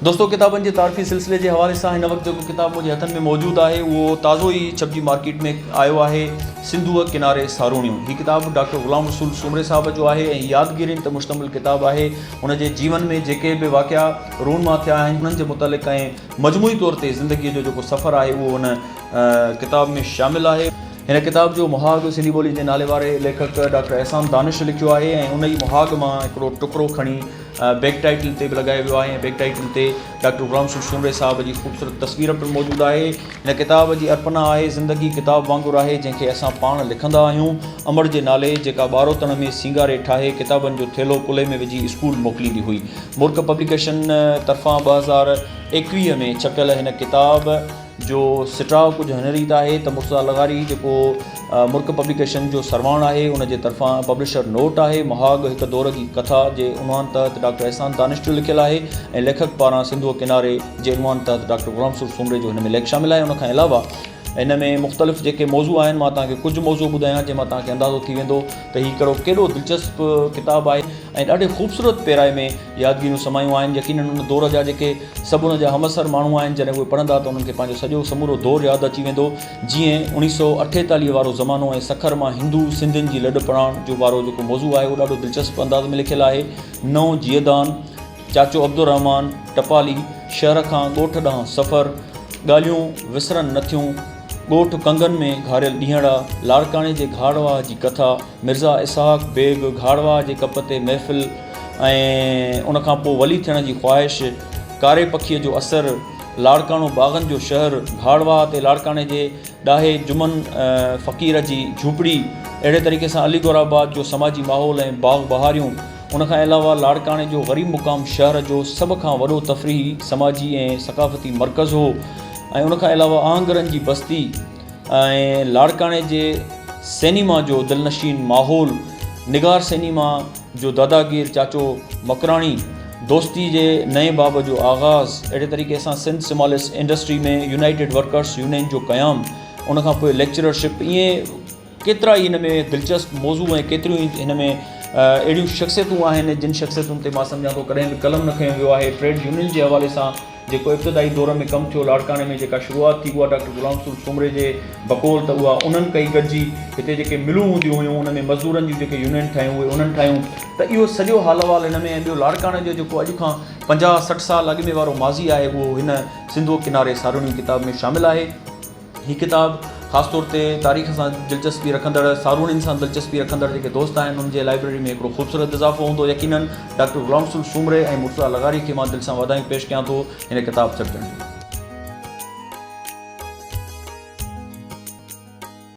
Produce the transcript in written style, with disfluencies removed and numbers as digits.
دوستو ڪتابن جي تعارفي سلسلي جي حوالي سان هن وقت جيڪو ڪتاب منهنجي هٿن ۾ موجود آهي اهو تازو ئي ڇپجي مارڪيٽ ۾ آيو آهي سنڌوء ڪناري ساروڻيون هي ڪتاب ڊاڪٽر غلام رسول سومري صاحب جو آهي ۽ يادگيرين تي مشتمل ڪتاب آهي هن جي جيون ۾ جيڪي به واقعا رونما ٿيا آهن انهن جي متعلق ۽ مجموعي طور تي زندگيء جو جيڪو سفر آهي اهو هن ڪتاب ۾ شامل آهي. هن ڪتاب جو مهاڳ سنڌي ٻولي جي ناليواري ليکڪ ڊاڪٽر احسان دانش لکيو آهي ۽ ان ئي مهاڳ مان هڪڙو ٽڪرو کڻي بيڪ ٽائيٽل تي به لڳايو ويو آهي ۽ بيڪ ٽائيٽل تي ڊاڪٽر غلام رسول سومري صاحب جي خوبصورت تصوير پڻ موجود آهي. هن ڪتاب جي ارپنا آهي زندگي ڪتاب وانگر آهي جنهن کي اسان پاڻ لکندا آهيون. امڙ جي نالي جيڪا ٻاروتڻ ۾ سينگاري ٺاهي ڪتابن جو ٿيلهو ڪلهي ۾ وجهي اسڪول موڪليندي هئي. مرڪ پبليڪيشن طرفان 2021 ۾ ڇپيل هن ڪتاب جو سٽاء ڪجهه هن ريت آهي ته مرتضيٰ لغاري جيڪو مرڪ پبليڪيشن جو سرواڻ آهي ان جي طرفان پبلشر نوٽ آهي مهاڳ هڪ دور جي ڪٿا جي عنوان تحت ڊاڪٽر احسان دانش جو لکيل آهي ۽ ليکڪ پاران سنڌوء ڪناري جي عنوان تحت ڊاڪٽر غلام رسول سومري جو هن ۾ ليک شامل آهي ان کان علاوه هن ۾ مختلف جيڪي موضوع آهن مان توهان کي ڪجهه موضوع ٻڌايان جنهن مان توهان کي اندازو ٿي ويندو ته هي ڪهڙو ڪيڏو دلچسپ ڪتاب آهي ۽ ڏاڍي خوبصورت پيرائي ۾ يادگيريون سمايون آهن يقينن ان دور جا جيڪي سڀ ان جا همعصر ماڻهو آهن جڏهن اهي پڙهندا ته انهن کي پنهنجو سڄو سمورو دور ياد اچي ويندو جيئن اوڻيهه سئو اٺيتاليهه وارو زمانو ۽ سکر مان هندو سنڌين جي لڏ پلاڻ جو وارو جيڪو موضوع آهي اهو ڏاڍو دلچسپ انداز ۾ لکيل آهي نئون جيئدان چاچو عبدالرحمان ٽپالي شهر کان ڳوٺ ڏانهن سفر ڳالهيون وسرن نٿيون ڳوٺ ڪنگن ۾ گهاريل ڏينهڙا لاڙڪاڻي جي گهاڙ واهه جي ڪٿا مرزا اسحاق بيگ گهاڙ واهه جي ڪپ تي محفل ۽ ان کان پوء ولي ٿيڻ جي خواهش، ڪاري پکيء جو اثر، لاڙڪاڻو باغن جو شهر، گهاڙ واهه تي لاڙڪاڻي جي ڏاهي جمن فقير جي جهوپڙي، اهڙي طريقي سان علي گور آباد جو سماجي ماحول ۽ باغ بهاريون، ان کان علاوه لاڙڪاڻي جو غريب مقام شهر جو سڀ کان وڏو تفريحي، سماجي ۽ ثقافتي مرڪز هو ۽ ان کان علاوه آهنگرن جي بستي، ۽ لاڙڪاڻي جي سئنيما جو دلنشين ماحول، نگار سئنيما جو داداگير چاچو مڪراڻي، دوستي جي نئين باب جو آغاز، اهڙي طريقي سان Sindh smallest industry ۾ united workers union جو قيام، ان کان پوء ليڪچرر شپ ائين ڪيترا ئي هن ۾ دلچسپ موضوع ۽ ڪيتريون ئي هن ۾ اهڙيون شخصيتون آهن جن شخصيتن تي مان سمجهان ٿو ڪڏهن به قلم نه کنيو ويو آهي ٽريڊ يونين جي حوالي سان جيڪو ابتدائي دور ۾ ڪم ٿيو لاڙڪاڻي ۾ جيڪا شروعات ٿي اها ڊاڪٽر غلام رسول سومري جي بقول ته اها انهن ڪئي گڏجي هتي جيڪي ملون هونديون هيون ان ۾ مزدورن جون جيڪي يونين ٺاهيون اهي انهن ٺاهيون ته اهو سڄو حال احوال هن ۾ ۽ ٻيو لاڙڪاڻي جو جيڪو اڄ کان 50 60 سال اڳ ۾ وارو ماضي آهي اهو هن سنڌوء ڪناري ساروڻيون ڪتاب ۾ شامل آهي. هي ڪتاب خاص طور تي تاريخ سان دلچسپي رکندڙ، ساروڻين سان دلچسپي رکندڙ جيڪي دوست آهن انهن جي لائبريري ۾ هڪڙو خوبصورت اضافو هوندو يقينن ڊاڪٽر غلام رسول سومري ۽ مرتضيٰ لغاري کي مان دل سان واڌايون پيش ڪيان ٿو هن ڪتاب ڇپجڻ جون.